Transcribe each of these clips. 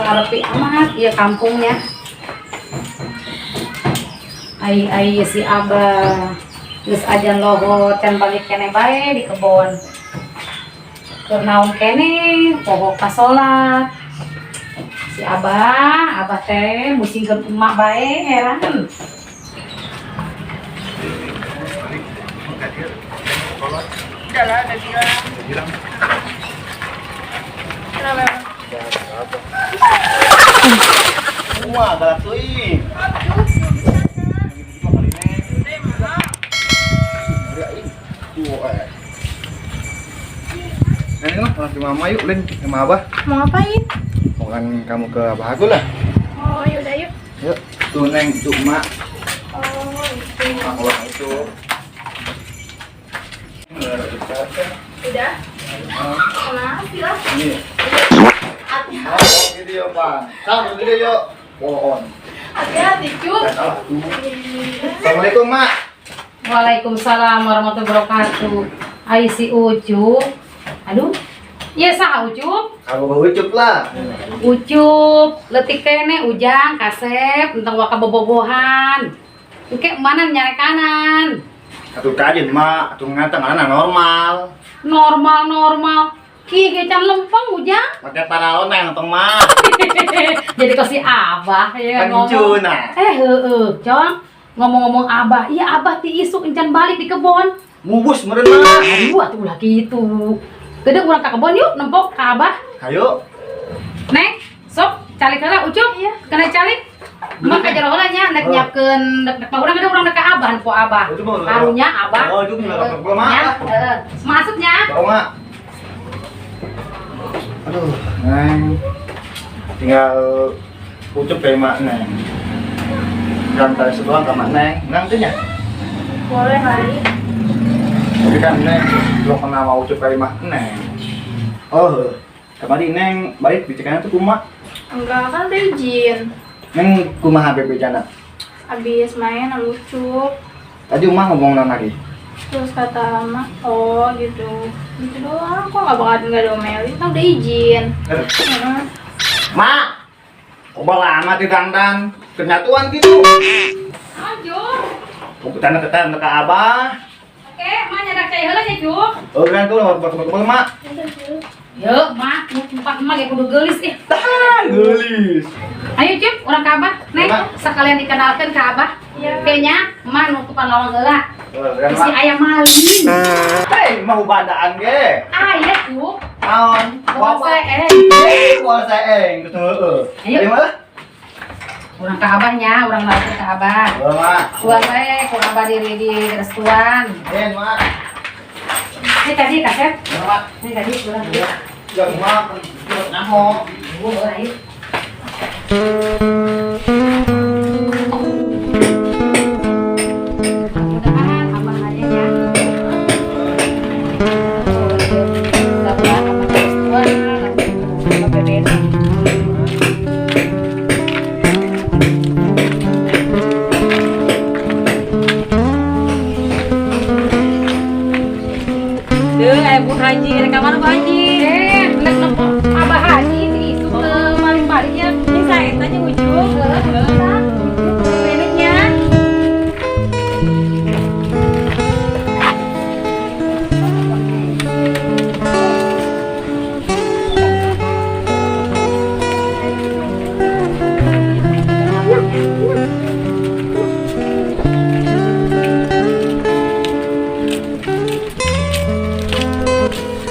Arepi amat ieu kampungnya. Ai ai si Abah geus ajan lohor can balik keneh bae di kebon. Keur naon keneh poho ka salat. Si Abah, Abah teh musingkeun emak bae heran. Udah lah, udah bilang. Bilang. Kenapa emang? Wah, galak teuing. Tuh, eh. Neng lah, orang mama yuk, Lin, sama Abah. Mau ngapain? Mau kan kamu ke Abah aku lah. Oh, yaudah yuk. Yuk, tuh Neng, tuh Mak. Oh, itu. Mak orang itu. Udah? Kenapa lah? Ini. Oh, video, Pak. Sama video yuk. Pohon. Hati-hati, Cuk. Assalamualaikum, Mak. Waalaikumsalam warahmatullahi wabarakatuh. Ai si Ucup. Aduh. Iya saha Ucup? Aku bawa Ucup lah. Ucup, leutik keneh Ujang, kasep, entong waka bobogohan. Engke mana nyarekanan? Atuh kajen, Mak. Atuh ngantang anak normal. Normal normal. Ih, ge can lempeng Ujang. Pakai paralon neng entong mah. Jadi kok si Abah ya Kan ngomong. nah. Eh, heeh, Cong. Ngomong-ngomong Abah, iya Abah ti isuk encan balik di kebon. Mubus meureun mah. Aduh, atuh ulah kitu. Gede urang ka kebon yuk, nempok ka Abah. Ayo. Neng, sok calik heula Ucup. Iya. Kena calik. Mak ajar heula nya nek nyiapkeun nek nek urang gede urang nek ka Abah nempo Abah. Itu mah udah. Karunya Abah. Oh, itu mah udah gua mah. Ya, heeh. Maksudnya Bau mak. Aduh, Neng. Tinggal Ucup kayak mak Neng. Rantai sebelah ke mak Neng. Neng tuh nya. Boleh kali. Tapi kan Neng belum kenal mau Ucup kayak mak Neng. Oh, kemarin Neng balik bicaranya tuh kumaha. Enggak, kan udah izin. Neng kumaha bebe jana. Abis main sama Ucup. Tadi Umah ngomong naon lagi. Terus kata Mama, oh gitu. Gitu doang, kok nggak bakal nggak diomelin? Kan udah izin. Heeh. Mak, kok lama di dandan? Kenyatuan gitu. Maju. Kebetulan ketemu ke Abah. Oke, mak nyadak cai heula nya, Cuk. Oh, kan tuh nomor berkebun mak. Yuk, mak, tempat emak ya kudu geulis ih. Tah, geulis. Ayo, Cuk, urang ka Abah. Neng, Mak. sekalian dikenalkan ke Abah. Iya. Kayaknya emak nutupan lawang heula. Oh, kan Si mak. ayam maling. Hei, mau bandaan ge. Aya, Cuk. Naon? Bukan saya. Eh, bukan saya gitu heeh. Ayo. Ayo malah. Urang ka Abahnya, urang langsung ke Abah. Oh, mak. Tuan bae, ku Abah diri di restuan. Eh, mak. Ini tadi kasep. Mak. Ini tadi urang. Ya, mak. Nyaho. Oh, ayo. Mudah-mudahan Abah aja ya. Mudah-mudahan Abah restuan, langsung ke BBM. Tuh, Bu Haji, rek ka mana Bu Haji? Eh, nek nempo Abah Haji ti isuk teu balik-balik ya. Ini saya tanya ujung. Heeh, Neneknya.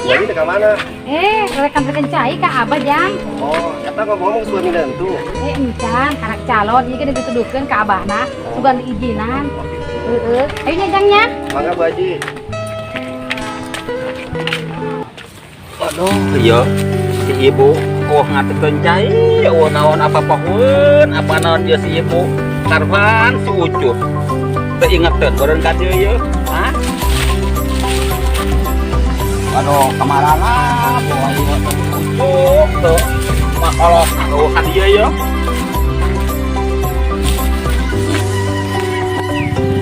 Lagi ke mana? Eh, rekan-rekan cai ka Abah jang. Oh, kata ngomong-ngomong suami nentu. Eh, encan, karak calon ieu kan dituduhkeun ka Abahna, sugan diizinan. Heeh. Ayo nya jangnya. Mangga Bu Haji. Aduh, iya si ibu oh ngatekeun cai, oh naon apa pohon, apa naon dia si ibu. Karvan si Ucup. Teu ingeteun beureun ka dieu ieu. Hah? Aduh, kamarana bawa ieu Ucup teu makolot aduh ka dieu ieu.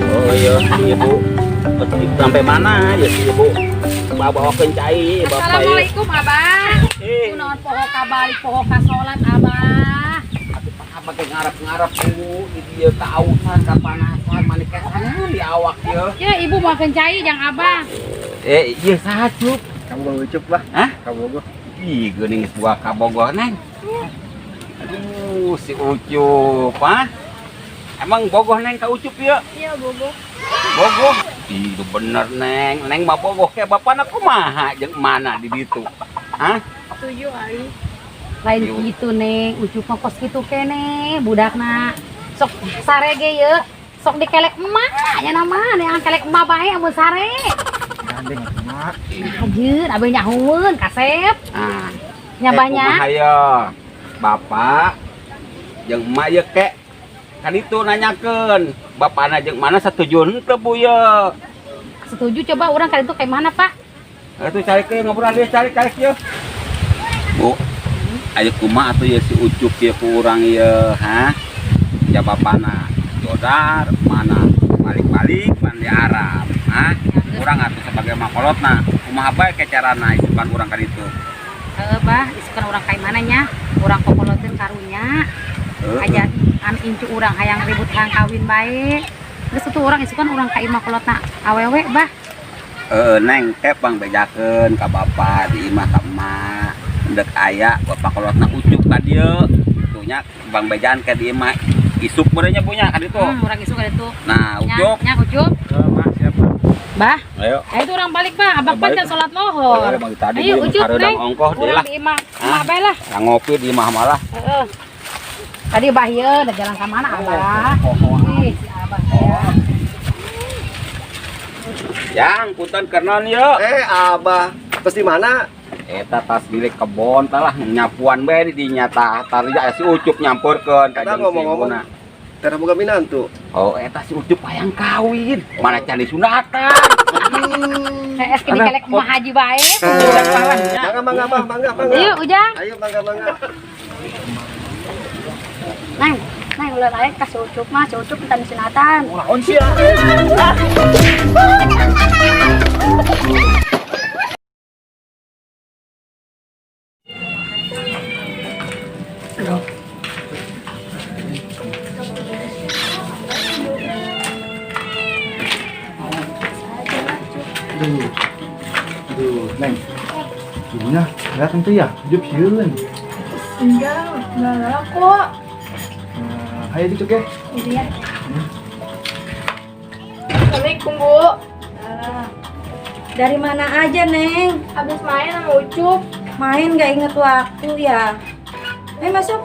Oh iya, si ibu. Sampai mana ya si ibu? Bawa cai, bapak. Assalamualaikum Abah. Eh, Kunaon poho ka balik poho ka salat Abah. pakai ngarep-ngarep Bu di dieu kaausan kapanasan manikesanan di awak ieu. Ya ibu mau cai jang abah. Eh, ieu saha Cup? Kamu bawa Ucup lah. Hah? Kamu bogoh. Ih, geuning geus buah kabogoh Neng. Aduh, si Ucup, ah. Emang bogoh Neng ka Ucup ieu? Iya, bogoh. Bogoh. Ih, itu bener Neng. Neng mah bogoh kayak bapana kumaha jeung mana di ditu. Hah? Setuju kali. Lain gitu Neng, Ucup mah kos kitu keneh budakna. Sok sare ge ye. Sok dikelek emak nya nama, neangan kelek emak bae amun sare. Gandeng atuh mak. Anjeun abah nyahueun kasep. Ah, Nya banyak. Kumaha ye? Bapak jeung emak ye kek. Kan itu nanyakeun, bapana jeung mana setuju henteu Bu ye? Setuju coba orang kali itu kayak mana Pak? Itu cari ke ngobrol dia cari cari ye. Bu, ayo kumaha atuh ye si Ucup ye ku urang ye, ha? Ya bapana jodar mana balik-balik pan di Arab, ha? Urang atuh sebagai makolotna, kumaha bae ke carana isukan urang ka ditu. Heeh, Bah, isukan urang kayak mana nya? Urang kokolotin karunya. Heeh. Aja an incu urang hayang ribut hayang kawin bae. Geus atuh urang isukan urang ka imah kolotna awewe, Bah. Heeh, Neng, ke pang bejakeun ka bapa di imah ka emak. Endek aya bapak kolotna Ucup ka dieu. Kitu nya bang bejaan ka di imah isuk meureun nya punya ka ditu. Urang isuk ka ditu. Nah, Nya, Ucup. nya Ucup. Eh, mak siap mak. Bah, Ayo. ayo tuh orang balik, Bah. Abah pan Balik. can salat lohor. Oh, bang tadi Ayo beli Ucup, hareudang Neng. ongkoh deui Urang lah. di imah. Hah? Imah bae lah. Nah, ngopi di imah malah. Heeh. Tadi Bah ieu da jalan ka mana Abah? Ih, si Abah teh. Yang punten kernon yeuh. Eh, Abah, terus di mana? Eta tas bilik kebon tah lah nyapuan bae di dinya tah. Tadi si Ucup nyamperkeun ka Eta jeung si ngomong-ngomong. ibuna. Tera boga minantu. Oh, eta si Ucup hayang kawin. Mana can disunatan. Es kini kelek emak haji bae. Mangga, mangga, mangga, mangga, mangga. Ayo Ujang. Ayo, mangga, mangga. Neng, Neng ulah lain ka si Ucup mah, si Ucup minta disunatan. Naon sih ya? Aduh. Aduh, Neng. Gimana? Kelihatan tuh ya, hidup sieun. Enggak galak kok. Nah, ayo dicuk ya. Gitu ya. Assalamualaikum, Bu. Dari mana aja, Neng? Habis main sama Ucup. Main nggak inget waktu ya? Ayo masuk.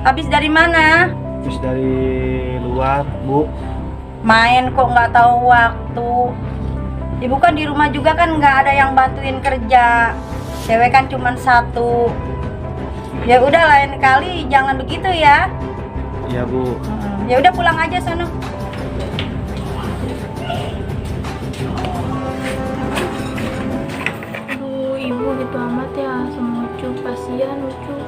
Habis dari mana? Terus dari luar, Bu. Main kok nggak tahu waktu. Ibu kan di rumah juga kan nggak ada yang bantuin kerja. Cewek kan cuma satu. Ya udah lain kali jangan begitu ya. Iya, Bu. Ya udah pulang aja sono. Aduh, ibu gitu amat ya sama Ucup. Kasihan Ucup.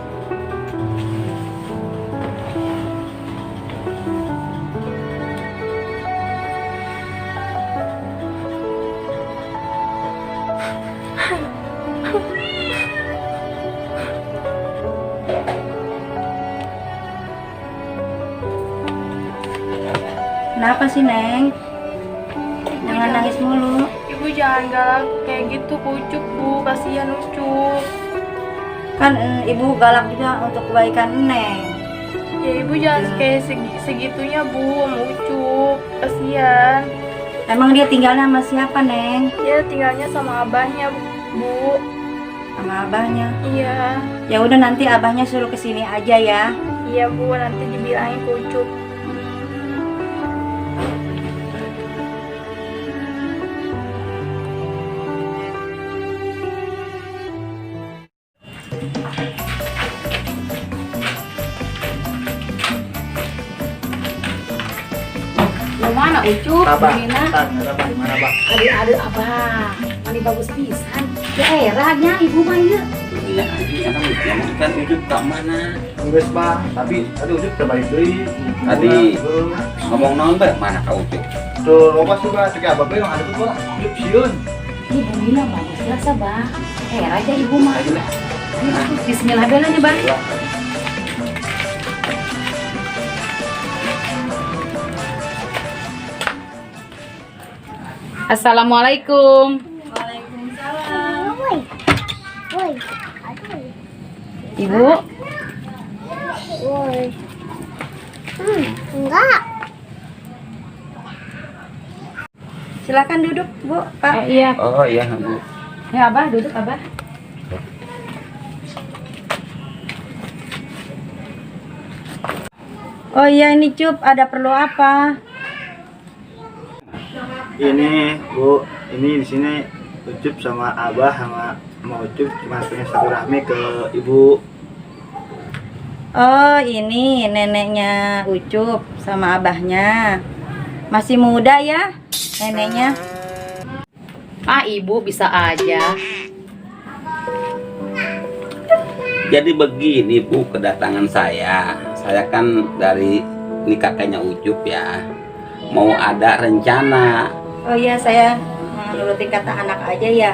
Kenapa sih, Neng? Jangan nangis mulu. Ibu jangan galak kayak gitu ke Ucup, Bu. Kasihan Ucup. Kan ibu galak juga untuk kebaikan Neng. Ya ibu jangan kayak segitunya, Bu, sama Ucup. Kasihan. Emang dia tinggalnya sama siapa, Neng? Dia tinggalnya sama abahnya, Bu. Sama abahnya. Iya. Ya udah nanti abahnya suruh kesini aja ya. Iya, Bu. Nanti dibilangin ke Ucup. Lu mana Ucup? Abah, Mina. tar, nggak apa, mana, Bah? Aduh, aduh abah. Mani bagus pisan. Ya eranya ibu mah ieu. Iya, anjing eta mah kan Ucup ka mana? Geus, Bah. Tapi tadi Ucup udah balik deui. Tadi. Ngomong naon bae mana ka Ucup? Tuh, loba sih, Bah. Tapi abah yang ada tuh, Bah. Hidup sieun. Ini bumina bagus biasa, Bah. Era aja ibu mah. Bismillah belanya, Bah. Assalamualaikum. Waalaikumsalam. Ibu. Woi. Enggak. Silakan duduk, Bu, Pak. Eh, iya. Oh iya, Bu. Ya, Abah, duduk, Abah. Oh iya ini Cup, ada perlu apa? Ini, Bu, ini di sini Ucup sama Abah sama mau Ucup cuma pengen silaturahmi ke Ibu. Oh ini neneknya Ucup sama abahnya. Masih muda ya neneknya. Ah, Ibu bisa aja. Jadi begini Bu kedatangan saya. Saya kan dari ini kakaknya Ucup ya. Mau ada rencana. Oh iya saya menuruti kata anak aja ya.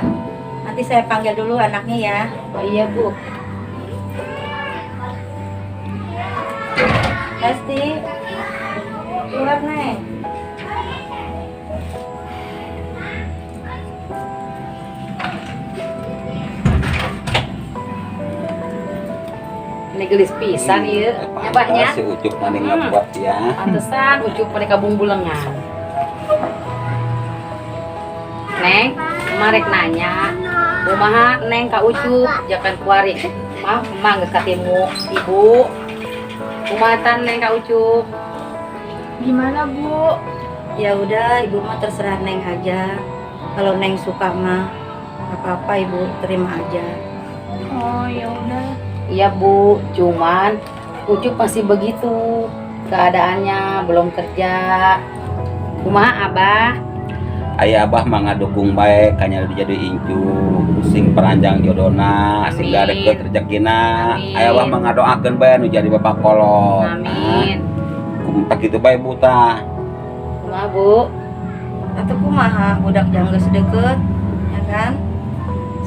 Nanti saya panggil dulu anaknya ya. Oh iya, Bu. Lesti, keluar Neng. Ini gelis pisan ieu. Ya, Bah, nya. Si Ucup mani ngebuat ya. Pantesan Ucup mereka bumbulengan. Neng, kemarin nanya, kumaha Neng ka Ucup jangan kuari. Maaf, emang geus katimu ibu. Kumaha tan Neng ka Ucup? Gimana, Bu? Ya udah, ibu mah terserah Neng aja. Kalau Neng suka mah apa-apa ibu terima aja. Oh, ya udah. Iya Bu, cuman Ucup masih begitu keadaannya, belum kerja. Kumaha Abah? Ayah abah mah ngadukung bae kanya jadi incu sing peranjang jodona sing Amin. gareket rezekina. Amin. Ayah abah mah ngadoakeun bae nu jadi bapak kolot. Amin. Nah, kitu bae Bu tah. Kumaha Bu? Atau kumaha budak jang geus deket, ya kan?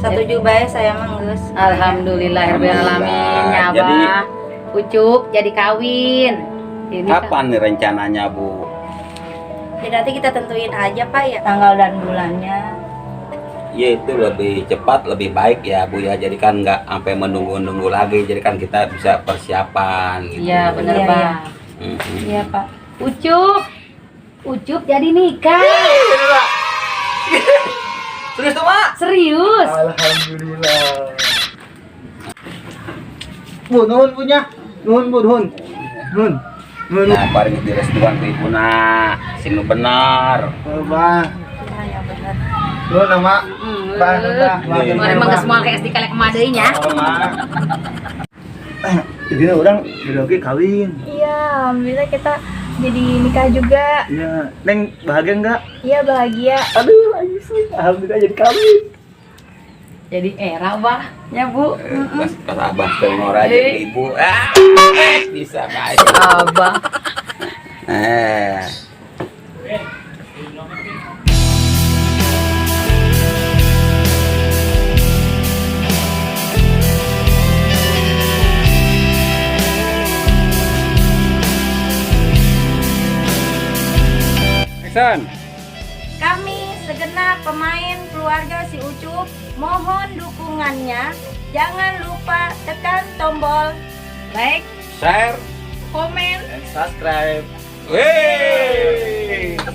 Satuju bae saya mah geus. Alhamdulillah rabbil alamin ya Abah. Jadi- Ucup jadi kawin. Ini Kapan nih rencananya Bu? Ya nanti kita tentuin aja Pak ya tanggal dan bulannya. Ya itu lebih cepat lebih baik ya Bu ya. Jadi kan nggak sampai menunggu-nunggu lagi. Jadi kan kita bisa persiapan gitu. Iya benar Iya, Bang. iya. Mm-mm. Iya Pak. Ucup, Ucup jadi nikah. Serius tuh, Mak? Serius. Alhamdulillah. Bu, nuhun punya. Nuhun, Bu, nuhun. Nuhun. Nuhun. Nah, paling direstuan ke ibu nak, sing nu bener. Oh, Bah. Nah, ya benar. Nuhun nama. Bah, nuhun, Bah. Bah, Iya. Mana emang geus moal kayak SD kalek deui nya. Oh, Mak. Jadi orang udah oke kawin. Iya, alhamdulillah kita jadi nikah juga. Iya, Neng bahagia enggak? Iya, bahagia. Aduh, ayo sih. Alhamdulillah jadi kawin. Jadi era Bah. Ya Bu. Pas, pas abah teu ngora jadi ibu. Ah, bisa bae. Abah. Eh. Action. Kami segenap pemain keluarga si Ucup mohon dukungannya. Jangan lupa tekan tombol Like, Share. Komen. And subscribe. Wey.